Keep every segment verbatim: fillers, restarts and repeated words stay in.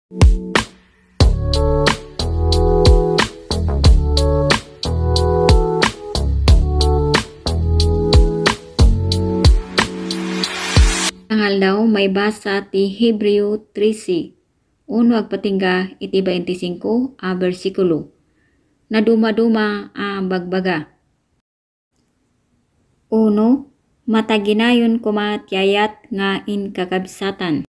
Nga aldaw, maibasa ti Hebreo trese, uno agpatingga iti bainti singko a bersikulo. Nadumaduma a bagbaga. Uno, mataginayon koma ti ayat nga inkakabsatan.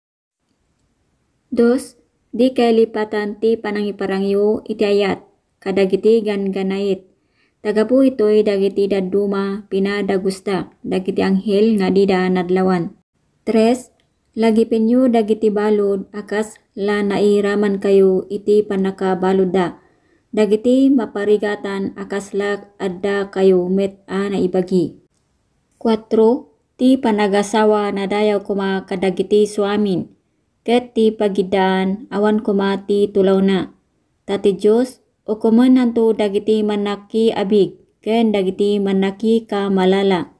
Dos, di kalipatan ti panangiparangyo iti ayat kadagiti gangganait. Ta gapu itoy dagiti dadduma pinadagusda dagiti anghel nga dida nadlawan. Tres, lagipenyo dagiti balud a kas la nairamankayo iti pannakabaludda. Dagiti maparigatan a kasla addakayo met a naibagi. Kuatro, ti panagasawa nadayaw koma kadagiti suamin, ket ti pagiddaan awan koma ti tulawna. Ta ti Dios ukomennanto dagiti mannakiabig ken dagiti mannakikamalala.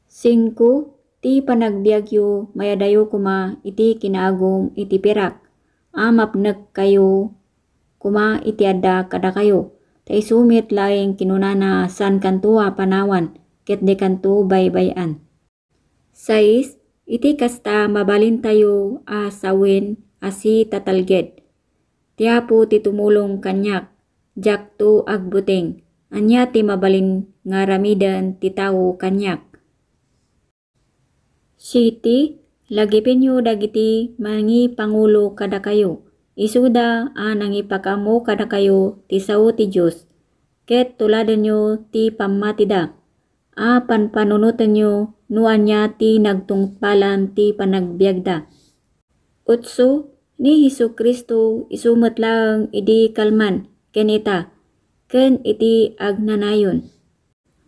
Singko, ti panagbiagyo mayadayo koma iti kinaagum iti pirak a mapnekkayo koma iti adda kadakayo, ta isu met laeng kinunana, saankanto a panawan ket dikanto baybay-an. Sais, iti kasta mabalintayo a sawen a sitatalged. Ti Apo ti tumulong kaniak, diakto agbuteng. Ania ti mabalin nga aramiden ti tao kaniak? Siti, lagipenyo dagiti mangipangulo kadakayo. Isuda a nangipakaammo kadakayo ti sao ti Dios, ket tuladenyo ti pammatida a panpanunotenyo no ania ti nagtungpalan ti panagbiagda. Utso, ni Jesu-Cristo isu met laeng idi kalman ken ita, ken iti agnanayon.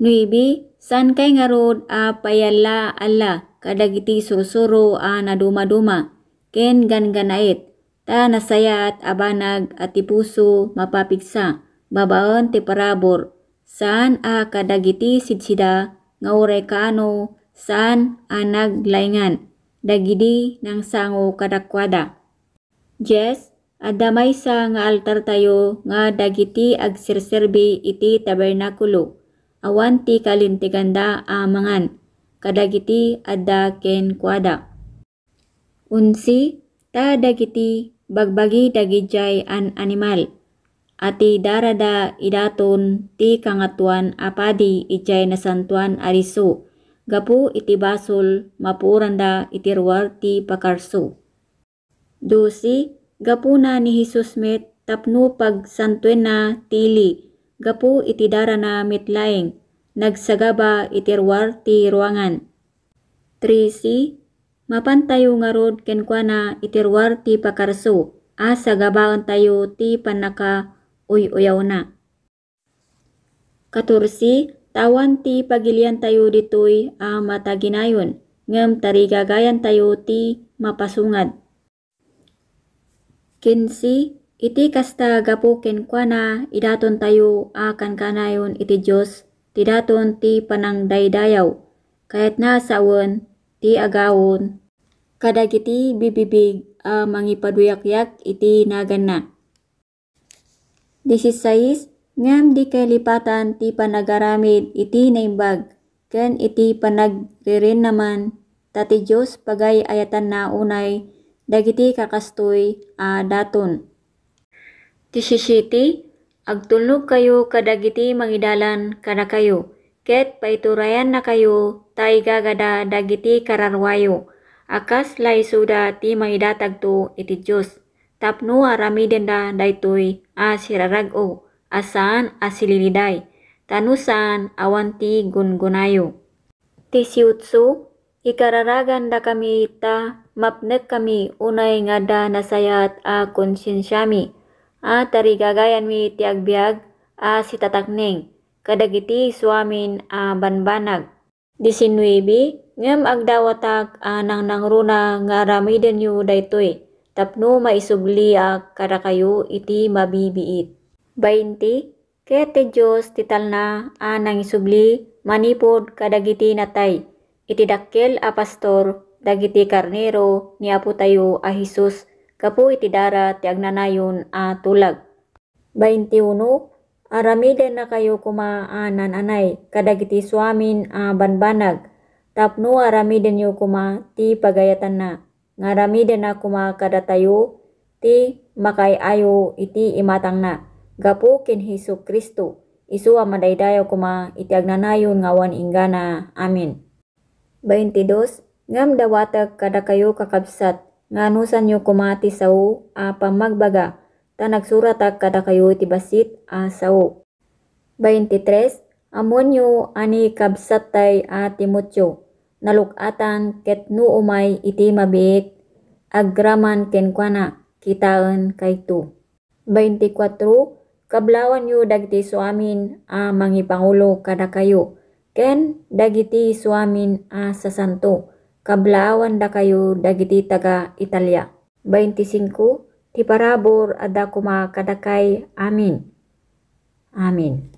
Nuebe, saankay ngarud a payalla-alla kadagiti sursuro a nadumaduma ken gangganait, ta nasayaat a banag a ti puso mapapigsa babaen ti parabur, saan a kadagiti sidsida nga uray kaano saan a naglaingan dagidi nangsango kadakuada. Dies, adda maysa nga altartayo nga dagiti agserserbi iti tabernakulo, awan ti kalinteganda a mangan kadagiti adda kenkuada. Onse, ta dagiti bagbagi dagidiay an animal a ti darada idaton ti Kangatoan a Padi idiay Nasantoan a Disso, gapu iti basol, mapuoranda iti ruar ti pakarso. Dose, gapuna ni Jesus met tapno pagsantoenna ti ili, gapu iti darana met laeng, nagsagaba iti ruar ti ruangan. Trese, mapantayo ngarud kenkuana iti ruar ti pakarso a sagabaentayo ti pannakauy-uyawna. Katorse, ta awan ti pagiliantayo ditoy a mataginayon, ngem tarigagayantayo ti mapasungad. Kinse, iti kasta gapu kenkuana idatontayo a kankanayon iti Dios ti daton ti panangdaydayaw, kayatna a sawen ti agaon kadagiti bibibig a mangipaduyakyak iti naganna. Disisais, ngem di kalipatan ti panagaramid iti naimbag ken iti panagririnnaman, ta ti Dios pagay-ayatanna unay dagiti kakastoy a daton. Disisiete, agtulnogkayo kadagiti mangidalan kadakayo, ket paiturayannakayo ta igagada dagiti kararuayo, a kas la isuda ti mangidatagto iti Dios. Tapno aramidenda daytoy a sirarag-o a saan a sililiday, ta no saan, awan ti gungonayo. Ti siutso, ikararagandakami ta mapnekkami unay nga adda nasayaat a konsensiami, a tarigagayanmi ti agbiag a sitatakneng kadagiti isuamin a banbanag. Disinnuebe, ngem agdawatak a nangnangruna nga aramidenyo daytoy tapno maisubliak kadakayo iti mabibiit. Bainte, ket ti Dios ti talna a nangisubli manipud kadagiti natay, iti dakkel a pastor dagiti karnero ni Apotayo a Jesus gapu iti dara ti agnanayon a tulag. Baintiuno, aramidennakayo koma a naan-anay kadagiti suamin a banbanag, tapno aramidenyo koma ti pagayatanna. Nga aramidenna koma kadatayo ti makaay-ayo iti imatangna. Gapu ken Jesu-Cristo, isu a madaydayaw koma iti agnanayon nga awan inggana. Amen. Baintidos, ngem dawatek kadakayo, kakabsat, nga anusanyo koma ti sao a pammagbaga, ta nagsuratak kadakayo iti bassit a sao. Baintitres, ammoenyo a ni kabsattay a Timoteo, naluk-atan ket no umay iti mabiit, agraman kenkuana, kitaen kayto. Baintikuatro, kablawanyo dagiti suamin a mangipangulo kadakayo, ken dagiti suamin a sasanto, kablawandakayo dagiti taga-Italia. Baintisingko, ti parabur adda koma kadakay amin. Amen.